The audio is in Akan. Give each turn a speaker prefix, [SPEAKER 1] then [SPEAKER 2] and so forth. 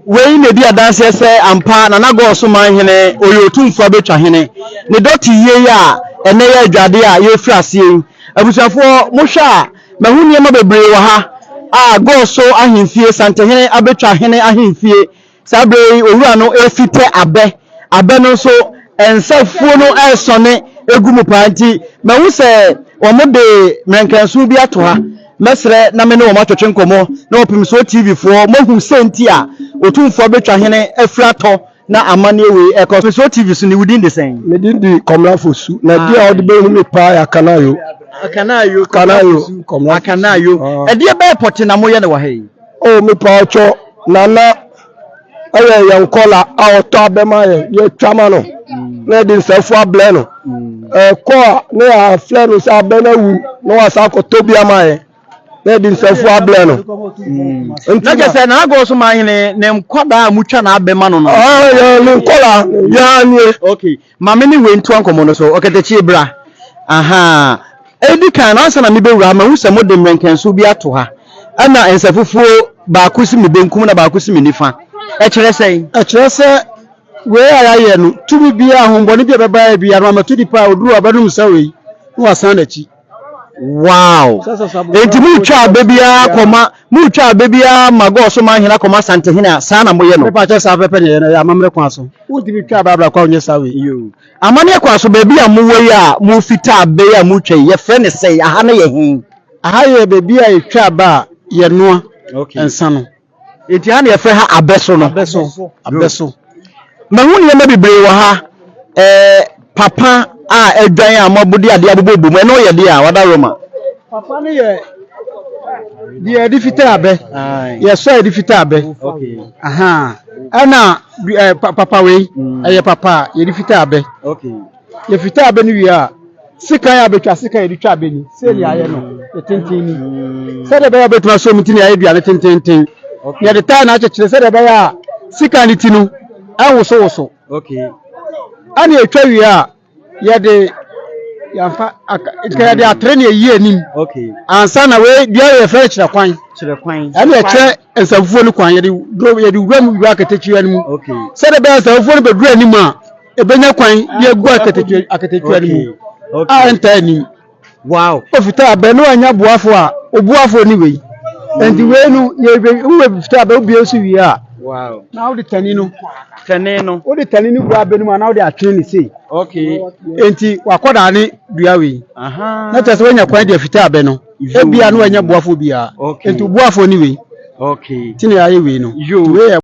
[SPEAKER 1] Wei na ɛdi adanseɛ sɛ ampa Nana Gɔɔso Manhene ɔyɛ Otumfoɔ Abɛtwahene. Ne dɔte yie yi a ɛnnɛ yɛ adwadeɛ a yɛrefiri aseɛ yi. Abusuafoɔ mohwɛ a mahu nneɛma bebree wɔ ha a Gɔɔso ahemfie, Santehene Abɛtwahene ahemfie. Saa berɛ yi owura no refitɛ abɛ. Abɛ no nso nsa fuo no resɔne gu mu paa nti mahu sɛ wɔde mmerɛnkɛnson bi ato ha. Mɛsrɛ na me ne wɔn atwetwe nkɔmmɔ na wɔpem soɔ TV foɔ moahu sɛ nti a Otumfoɔ Abɛtwa Hene afiri atɔ na amanneɛ wei ɛkɔ so. Soɔ TV so ne wo din de sɛn?
[SPEAKER 2] Me din de Kɔmla Fosu na din a wɔde bɛhu me paa yɛ Akanayo.
[SPEAKER 1] Akanayo,
[SPEAKER 2] Akanayo, Kɔmla Fosu.
[SPEAKER 1] Akanayo. Ɛdeɛ bɛyɛ pɔte na moyɛ no wɔ ha yi?
[SPEAKER 2] Oh, mepa ɔkyɔ, Nana ɛyɛ yɛn kɔla a ɔtɔ abɛ ma yɛ, yɛtwa ma no na yɛde nsɛfo ablɛ no. Ɛkɔ a na yɛaflɛ no sɛ abɛ no awu na wasa akɔtɔ bi ama yɛ na yɛde nsɛfo ablɛ no.
[SPEAKER 1] Nti na kyerɛ sɛ Nana Gɔɔ ma hene ne nkwadaa a mutwa n'abɛ ma no no.
[SPEAKER 2] Ah, yɛn ne nkɔla yɛn nie.
[SPEAKER 1] Okay, maame ne wei ntoa nkɔmmɔ no so. Ɔkatakyie bra. Aha. Edi kan no, ansa na mebɛwura, mahu sɛ mode mmerɛnkɛnso bi ato ha. Ɛna nsafufuo baako si me benkum na baako si me nifa. Ɛkyerɛ sɛn?
[SPEAKER 2] Ɛkyerɛ sɛ wei a yɛayɛ no, tumi biara, ahombɔne bi a ɛbɛba yɛ biara no, amɛto nipa a oduru a ɔbɛnom nsa wei na wasan n'akyi.
[SPEAKER 1] Wow! Enti motwa abɛ biara kɔma, motwa abɛ biara ma Gɔɔ so manhene akɔma Asantehene a, saa na moyɛ no?
[SPEAKER 2] Mepa kyɛ saa pɛpɛ na yɛyɛ no, ɛyɛ amammerɛ kwan so. Wontumi twa abɛ abra kɔ a wonyɛ saa wei.
[SPEAKER 1] Yoo. Amanneɛ kwan so, baabi a mowɔ yi a mofita abɛ yi a motwa yi, yɛfrɛ no sɛn? Aha no yɛ he?
[SPEAKER 2] Aha yɛ baabi a yɛtwa abɛ a yɛnoa nsa no.
[SPEAKER 1] Enti ha na yɛfrɛ ha abɛ so no?
[SPEAKER 2] Abɛ so, abɛ so.
[SPEAKER 1] Mahu nneɛma bebree wɔ ha. Ɛɛ, papa a adwan a moabɔ de adeɛ abobɔbɔ mu, ɛno yɛ deɛ a wada Roma?
[SPEAKER 2] Papa no yɛ deɛ yɛde fita abɛ. Yɛsɔ a yɛde fita abɛ. Aha. Ɛna papa wei, ɛyɛ papa a yɛde fita abɛ. Yɛfita abɛ no wie a, sekan a bɛtwa sekan yɛde twa abɛ ni. Sɛ nea ayɛ no, yɛ tenten ni. Sɛdeɛ ɛbɛyɛ a bɛtumi asɔ mu nti na yɛayɛ dua no tententen. Yɛde tae na akyekyere sɛdeɛ ɛbɛyɛ a sekan no ti no ɛnwosowoso. Ɛna yɛtwa wie a, yɛde yɛmfa nka yɛde atere na yɛyi anim ansa na wei dua yɛ yɛfrɛ no kyerɛ kwan. Ɛna yɛkyerɛ nsafufuo no kwan, yɛde duro yɛde wura mu wura akatakyia no mu sɛdeɛ ɛbɛyɛ nsafufuo no bɛduru anim a ɛbɛnya kwan de agu akatakyia akatakyia no mu a ɛntaa anim.
[SPEAKER 1] Wow.
[SPEAKER 2] Ofita abɛ no anya boafo a oboafo ne wei. Nti wei no yɛ wowɛ fita abɛ wobie so wie a.
[SPEAKER 1] Wow.
[SPEAKER 2] Na wode tani no.
[SPEAKER 1] Tani no.
[SPEAKER 2] Wode tani no wura abɛ no mu a na wode atwene ne sei.
[SPEAKER 1] Okay.
[SPEAKER 2] Nti wakɔdaa ne dua wei.
[SPEAKER 1] Aha.
[SPEAKER 2] Na kyerɛ sɛ woanya kwan de afita abɛ no. Ebia na wanya boafo biara.
[SPEAKER 1] Okay.
[SPEAKER 2] Nti boafo ne wei.
[SPEAKER 1] Okay.
[SPEAKER 2] Nti na yɛayɛ wei no.
[SPEAKER 1] Yo.
[SPEAKER 2] Wei yɛ